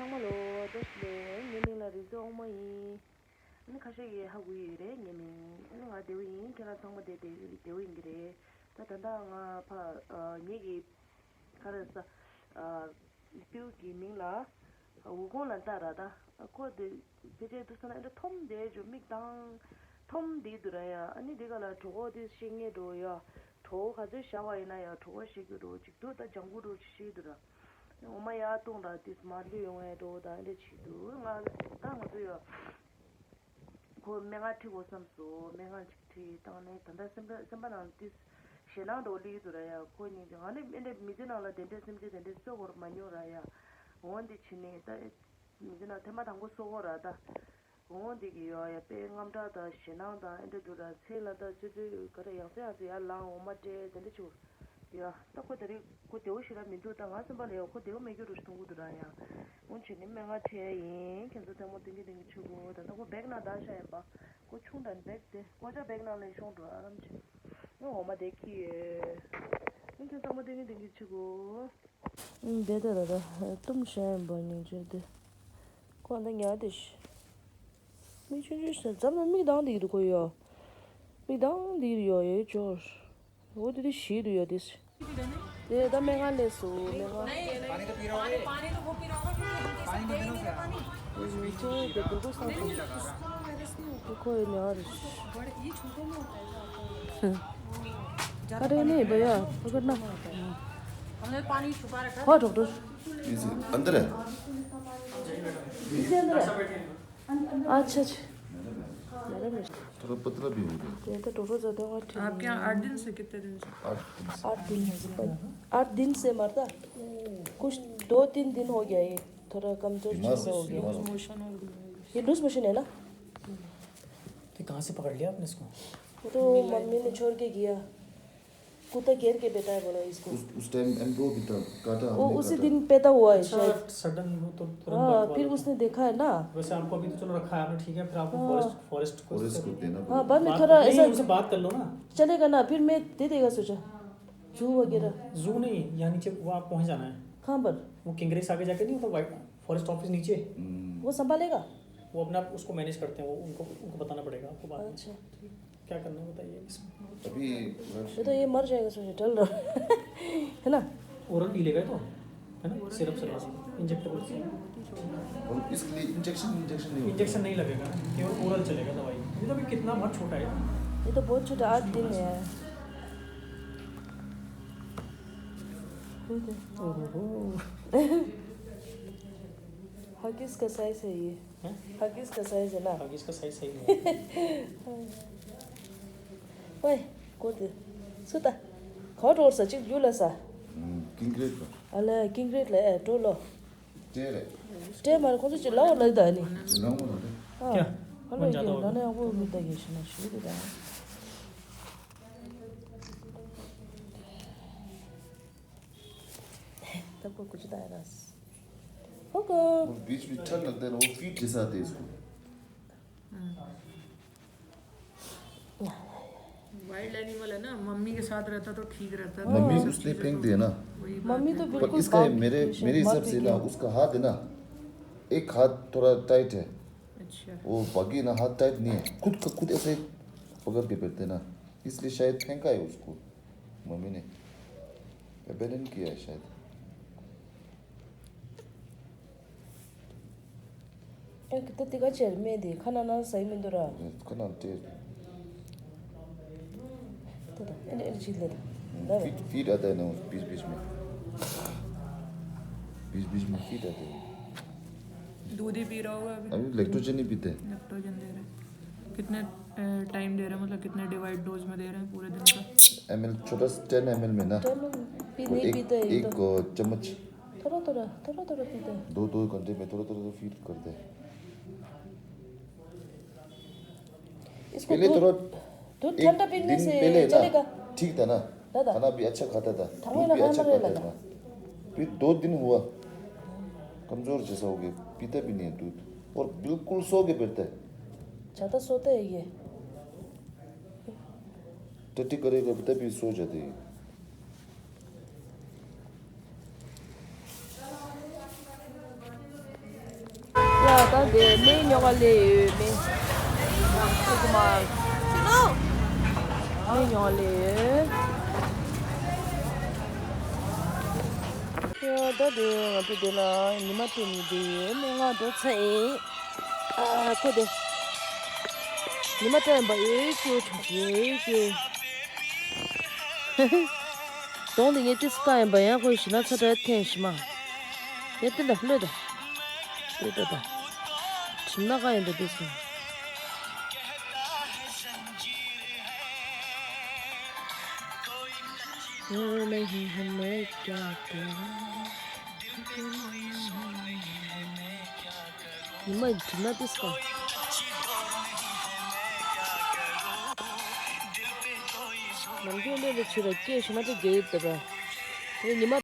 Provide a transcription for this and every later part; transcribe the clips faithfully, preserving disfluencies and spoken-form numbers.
ཚང་མ་ལོ་བཀྲ་ཤིས་བདེ་ལེགས། ངའི་མིང་ལ་རིག་འཛིན་དབང་མོ་ཡིན། ཨ་ནི་ཁ་ཤས་ཀྱིས་ཧ་གོ་ཡི་རེད། ངའི་མིང་ཨ་ནི་ང་བདེ་པོ་ཡིན། ཁྱེད་རང་ཚང་མ་བདེ་བདེ་བདེ་པོ་ཡིན་གྱི་རེད། ད་ད་ལྟ་ང་ཕ་ཨ་ངེད་ཀྱི་ག་རེ་ཟ་ཨ་སྤྲེའུ་གི་མིང་ལ་འུ་ཁོང་ལ་ལྟ་ར། ད་ཁོ་དེ་ཕལ་ཆེར་དུ་ས་ན་ཨེ་འདྲ་འཐོམ་བསྡད་བྱུང་། མིག་གདངས་འཐོམ་བསྡད་འདུག་ར་ཡ། ཨ་ནི་དེ་ག་ལ་གྲོད་ཁོག་དེ་བཤལ་ངེས་འགྲོ་ཡ། གྲོད་ཁོག་ག་ཚོད་བཞག་པ་ཡིན་ན་ཡང་གྲོད་ཁོག་བཤལ་གྱི་འགྲོ་ཅིག་འདུག་ད་ལྗང་ཁུ་འགྲོ་ཅིག་བཤལ་འདུག་ར། འོ་མ་ཡར་བཏུང་ར། དེས་མར་ལུས་ཡོང་བའི་འགྲོ་ད་ཨེ་འདྲ་བྱེད་འདུག་ང་ད་ང་ཚོ་ཡ། ཁོ་སྨན་ཁང་ཁྲིད་དགོས་བསམ་སོང་། སྨན་ཁང་ཅིག་ཁྲིད་བཏང་ནས་ད་ལྟ་སེམས་པ་སེམས་པ་ནང་ཏིས་ཞེད་སྣང་འདྲ་བོ་སླེབས་ཀྱི་འདུག་ར་ཡ། ཁོ་གཉིས་ཀྱིས་ང་ནི་ཨེ་འདྲ་མི་ཚེ་ནང་ལ་དེ་འདྲའི་སེམས་ཅན་དེ་འདྲའི་གསོ་དགོས་མ་མྱོང་ར་ཡ། འོ་འདི་བྱས་ནས་ད་མི་ཚེ་ནང་ཐེངས་མ་དང་པོ་གསོ་དགོས་ར་ད། འོ་འདི་གི་ཡོ་ཡ་དཔེ་དངངས་སྐྲག་དང་ཞེད་སྣང་དང་ཨེ་འདྲ་འདུག་ར། མཚན་ལ་ད་ཚོད་ཚོད་ག་རེ་ཡང་སེ་ཡང་སེ་ཡར་ལངས། འོ་མ་སྤྲད་དེ་འདྲ་བྱེད། ཡ། ད་ཁོ་དེ་རིང་ཁོ་བདེ་བོ་ཞིག་ར་མི་འདུག་ད་ང་སེམས་པ་ལ་ཡ་ཁོ་བདེ་བོ་མེད་རྒྱུ་རུ་ཞིག་མཐོང་གི་འདུག་ར་ཡ། འོ་བྱས་ནས་སྨན་ཁང་ཁྲིད་ཡ་ཡིན། ཁྱེད་ཚོ་ཐལ་མོ་གཏིང་གི་གཏིང་གི་ཆུ་གོ། ད་ལྟ་ཁོ་བེག་ནང་བདག་ཤ་ཡིན་པ། ཁོ་ཆུང་དྲགས་བེག་དེ་ཀོ་ཅག་བེག་ནང་ལས་ཤོང་འགྲོ་ཨ་རམ་ཆེ། ཨ་འོ་མ་དེ་ཁྱི་ཡོད། ཨ་ཁྱེད་ཚོ་ཐལ་མོ་གཏིང་གི་གཏིང་གི་ཆུ་གོ། ཨ་བེ་ད་ད་ད་ཏུམ་ཤ་ཡིན་པ་སྙིང་རྗེ་དེ། ཁོ་ད་ཉལ་དེ་ཤི། མིག་ཆུང་ཆུང་ཞིག་འཛམ་ལ་མིག་གདངས་འདི་རུ་ཁོ་ཡོད། མིག་གདངས་འདི་རུ་ཡོད་ཡོད་ཅོར། འོ་དེ་དེ་ཞིག་ཏུ་ཡོད་དེ། དེ་ད་སྨན་ཁང་སླེབས་སོང་། སྨན་ཁང་། पानी तो वो पी रहा होगा, क्योंकि हम किसी को दे ही नहीं रहे पानी। ཁོ་ཡི་ཉག་རེད། बड़े, ये छोटे में होता है। अरे नहीं भैया, पकड़ना। हमने पानी छुपा रखा है। हाँ डॉक्टर। अंदर है। इसके अंदर है। अच्छा अच्छा। थोड़ा पतला भी हो गया। ये तो डॉक्टर ज्यादा हुआ ठीक। आपके यहाँ आठ दिन से, कितने दिन से? आठ दिन से। आठ दिन से। आठ दिन से मरता। कुछ दो तीन दिन हो गया ये। थोड़ा कमजोर बीमार जैसा हो गया। बीमार हो गया। मोशन हो गया। ये लूज मोशन है ना? तो कहाँ से पकड़ लिया आपने इसको? वो तो मम्मी ने छोड़ के गया। कुत्ता घेर के बैठा है बोला इसको। उस उस टाइम एम्ब्रो भी था, काटा वो हमने उसी काटा। दिन पैदा हुआ है अच्छा, शायद। सडन वो तो तुरंत हाँ, बर्फ फिर वाला उसने देखा है ना। वैसे आपको अभी तो चलो रखा है आपने, ठीक है, फिर आपको हाँ। फॉरेस्ट फॉरेस्ट को फॉरेस्ट को देना हाँ, पड़ेगा। बाद में बात थोड़ा नहीं, ऐसा उनसे बात कर लो ना। चलेगा ना, फिर मैं दे देगा सोचा। जू वगैरह। जू नहीं, यहाँ नीचे वो आपको वहीं जाना है। कहाँ पर? वो किंगरे से आगे जाके नहीं होता, वाइट फॉरेस्ट ऑफिस नीचे। हम्म। वो संभालेगा? वो अपने आप उसको मैनेज करते हैं, वो उनको उनको बताना पड़ेगा आपको बाद में। अच्छा, ठीक। क्या करना है बताइए इसमें। अभी ये तो ये मर जाएगा, सोचो, डर रहा है ना? ओरल पी लेगा तो, है ना, सिरप सिरप इंजेक्टेबल। और इसके लिए इंजेक्शन इंजेक्शन नहीं होता? इंजेक्शन नहीं लगेगा, केवल ओरल चलेगा दवाई। ये तो अभी कितना बहुत छोटा है। ये तो बहुत छोटा, आठ दिन है। ओहो। हगिस का साइज है ये। हैं? हगिस का साइज है ना? हगिस का साइज सही नहीं है। ओए, कोते। सुता। खट और सा चिक जुला सा। किंग ग्रेड का। अले किंग ग्रेड ले टोलो। तेरे। ते मार को चिल्ला और लगदा नहीं। चिल्ला और लगदा। क्या? हेलो, ये लाने आपको मिलता ये सुना शुरू दा। तब को कुछ दायरा। होगा। वो बीच में ठंड लगता है ना, वो फीट जैसा आते हैं इसको। वाइल्ड एनिमल है ना, मम्मी के साथ रहता तो ठीक रहता था, मम्मी सब उसने चीज़ें फेंक तो दिया ना। वही बात मम्मी है। तो पर बिल्कुल इसका भाग मेरे मेरे हिसाब से ना, उसका हाथ है ना, एक हाथ थोड़ा टाइट है। अच्छा। वो बाकी ना हाथ टाइट नहीं है, खुद का खुद ऐसे पकड़ के बैठते ना, इसलिए शायद फेंका है उसको मम्मी ने, अबैंडन किया है शायद। एक तो तिका चेयर में दे खाना ना सही में दुरा। खाना टेस्ट। तो तो एने एने चीज ले। फीट फीट आता है ना बीच बीच में, बीच बीच में फीट आता है। दूध ही पी रहा होगा अभी। अभी लैक्टोजन ही पीते हैं। लैक्टोजन दे रहे हैं। कितने टाइम दे रहे हैं, मतलब कितने डिवाइड डोज में दे रहे हैं पूरे दिन का? एमएल छोटा टेन एमएल में ना। टेन एमएल भी नहीं पीते हैं एक चम्मच। थोड़ा थोड़ा थोड़ा थोड़ा पीते हैं। दो दो घंटे में थोड़ा थोड़ा तो फीड करते हैं। इसको पहले थोड़ा दूध ठंडा पीने से चलेगा? ठीक था ना, खाना भी अच्छा खाता था, दूध भी अच्छा पीता था। फिर दो दिन हुआ कमजोर जैसा हो गया, पीता भी नहीं है दूध और बिल्कुल सो के बैठता है। ज्यादा सोता है ये। टट्टी करेगा तभी सो जाते हैं। ད་དེ་སྨན་ཉོ་ག་སླེབས་ཡོད། སྨན། ཨ་ཁུ་མ། སྨན་ཉོ་ག་སླེབས་ཡོད། ད་དེ་ང་ཚོ་དེ་ལ་ཉི་མ་སྤྲད་ནས་བསྡད་ཡོད། སྨན་ང་འགྲོ་ཚར་ཡིན། ཨ་ཁུ་དེ། ཉི་མ་སྤྲད་ཡིན་པ་ཡོད་ཅོ་ཅོ་ཡོད་ཅོ། གདོང་དེ་ངས་ཏིས་བཀག་ཡིན་པ་ཡང་ཁོའི་ཞི་ན་ཚ་དྲག་འཐེན་ཞི་མ། ངས་ཏི་འདྲ་ལྷོད་དང་། ལྷོད་དང་། གྲིམ་ན་བཀག་ཡིན་པ་འདི་སོང་། ཉི་མ་གྲིམ་ན་ཏིས་བཀག་ནམ་རྒྱུན་སླེབས་ལ་ཆུ་ར་སྐད་ཞུ་མ་ཏི་རྒྱ་ཡིབ་ཏི་ར། དེ་ཉི་མ།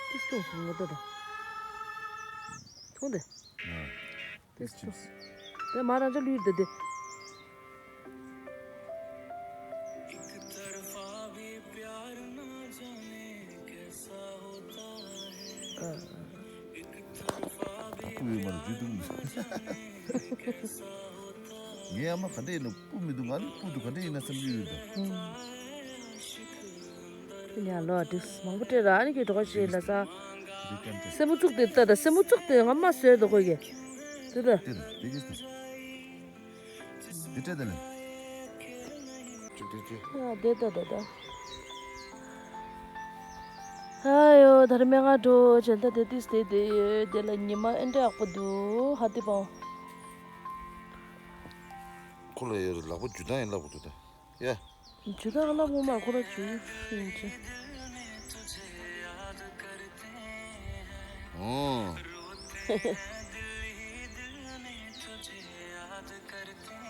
ཏིས་ཏོ་སོང་ངོ་ཏོ་ཏོ། ཐུང་དེ། ཏིས་ཏོ། དེ་མ་རང་ཅག་ལུས་དེ་དེ། ཨ། ཀུ་ཡོད་མ་རེད་རྒྱུ་འདུག་མི། ངའི་ཨ་མ་ག་འདྲ་ཡིན་ན་སྤུ་མི་འདུག་ང་ནི་སྤུ་འདུག་ག་འདྲ་ཡིན་ན་བསམ་གྱི་ཡོད་ད། ཨུམ། ཁྱོད་ཉལ་ལོ་ཨ་ཏིས་མང་པོ་སྤྲད་ར། ཨ་ནི་ཁྱོད་གྲོགས་ཤིག་ལ་ས། སེན་མོ་བཙུགས་ཏེ་ལྟ་ད། སེན་མོ་བཙུགས་ཏེ་ང་མ་བཟོས་འདུག་གོ་གི། དེ་ད། དེ་ད་དེ་གིས་ད། དེ་སྤྲད་ད་ལེ། ཅི་ཅི་ཅི། ཨ་དེ་ད་ད་ད། ཨ་ཡོ་ད་རེས་སྨན་ཁང་འགྲོ་བྱས་ད་དེ་ཏིས་དེ་དེ་ཡོད་དེ་ལ་ཉི་མ་ཨེ་འདྲ་ཡག་པོ་འདུག་ཧ་ཏི་པང་། ཁོ་ལ་ཡོད་ལག་པ་འཇུ་སྟངས་ཡིན་ལབ་དགོས་འདུག་ད། ཡ། འཇུ་སྟངས་ལབ་དགོས་མ་ཁོ་ར་འཇུ་ཡིན་ཅི། ཨོ།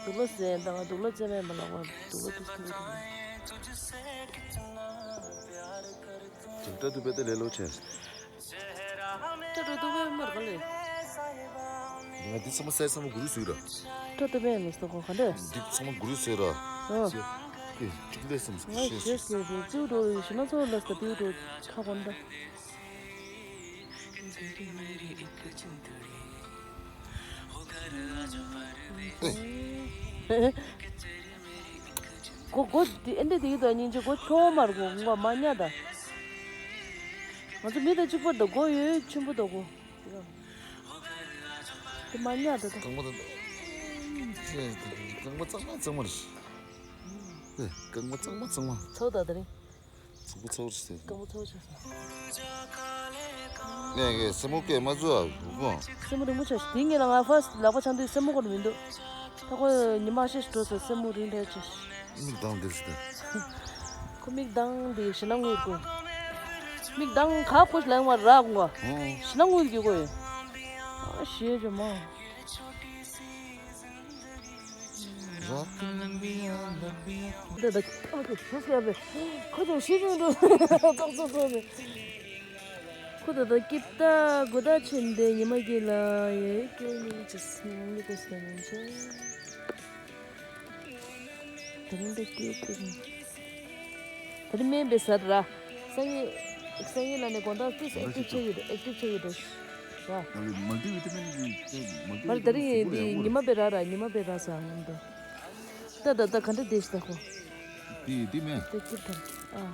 དུག་ལོག་ཟེར་ད་ང་དུག་ལོག་ཙེ་མེད་མ་ལབ་པ་དུག་ལོག་ཏུ་ཐུག་གི་འདུག་སྤྲ་ཐུབ་པའི་ཏེ་ལེ་ལོ་ཆེ། སྤྲ་ཐུབ་པའི་མར་ག་ལེ། ང་འདི་ཚང་མ་སའི་ཚང་མ་གུ་རུ་ཟུག་ར། སྤྲ་ཐུབ་པའི་མི་སོ་གོ་ག་འདྲ། འདི་ཚང་མ་གུ་རུ་ཟུག་ར། ཨོ། ཀེ་ཀེ་ལེ་སམ་སི་ང་ཤེས་ཤེས་ཤེས། ཀེ་ཀེ་ཅིའུ་འགྲོ་ཡི་ཤི་ན་ཚོ་ལ་སྟ་ཏིའུ་འགྲོ་ཁ་གོན་ད། གོ་གོ་དེ་ཨེ་འདྲ་དེ་ཡིད་དུ་སྙིང་རྗེ་གོ་ཁྱོ་མར་གོ་ངོ་མ་ཉ་ད། ང་ཚོ་མི་དང་གཅིག་པ་དང་གོ་ཡོད་ཆེན་པོ་དང་གོ། དེ་མ་ཉ་ད་ད། རྐང་པ་དང་། རྐང་པ་གཙང་མ་གཙང་མ་རེད། རྐང་པ་གཙང་མ་གཙང་མ། ཚོ་ད་ད་རིང་། ཚོགས་པ་ཚོགས་ཞིག་ཟེར། སྐམ་པོ་ཚོགས་ཞིག་ཟེར། ངས་ངས་སེན་མོ་སྐད་མ་བཟོ་ཨ་ཡོང་གོ། སེན་མོ་རིང་པོ་ཆགས་ཤིག་དེ་ངས་ལ་ང་ཧྥ་སི་ལག་པ་འཆང་དུས་སེན་མོ་ཁོ་ནི་མི་འདུག་ད་ཁོ་ཉི་མ་ཤས་ཤིག་འགྲོ་ཟེར་སེན་མོ་རིང་རེད་ཅེས། མིག་གདངས་འདིར་ཟེར། ཁོ་མིག་གདངས་འདི་ཞི་ན་ངུས་གོ། མིག་གདངས་ག་ཁོ་ལན་བ་རག་ངོ། ཞི་ན་ངུས་གི་གོ་ཡོད། ཨ་ཞེས་ཇོ་མོ། འདི་ད་ཁོ་ཚོ་ཤི་བཞིན་འགྲོ་ཏོག་ཙོ་ཙོ་ནི། ཁོ་ད་ད་སྐྱིད་ད་དགུ་ད་ཕྱིན་ཏེ་ཉི་མ་གི་ལ་ཡོད་སྐྱོ་ཉིན་གྱི་སྙིང་གི་ཏོག་ཙམ་ཡིན་ཆེ། ད་རིང་ད་སྐྱིད་ཏུ། ད་རིང་སྨན་པའི་ཟ་ར། སང་ཉིན། སང་ཉིན་ལ་ནི་དགོང་དག་ཏིས་ཨེག་ཊིབ་ཆགས་ཡོད་ཨེག་ཊིབ་ཆགས་ཡོད་ར། ང་གི་མལ་ཊི་ཝི་ཊ་མིན་གྱི་མལ་ཊི་ཝི་ཊ་མིན་ད་རིང་འདི་ཉི་མ་པའི་ར་ར་ཉི་མ་པའི་ར་ཟ་ཉིན་དུ། ད་ད་ད་ག་འདྲ་བསྡད་ཤི་ད་ཁོ། དེ་དེ་མེད། ད་ཅིག་ཐམས་ཅད་ཨ།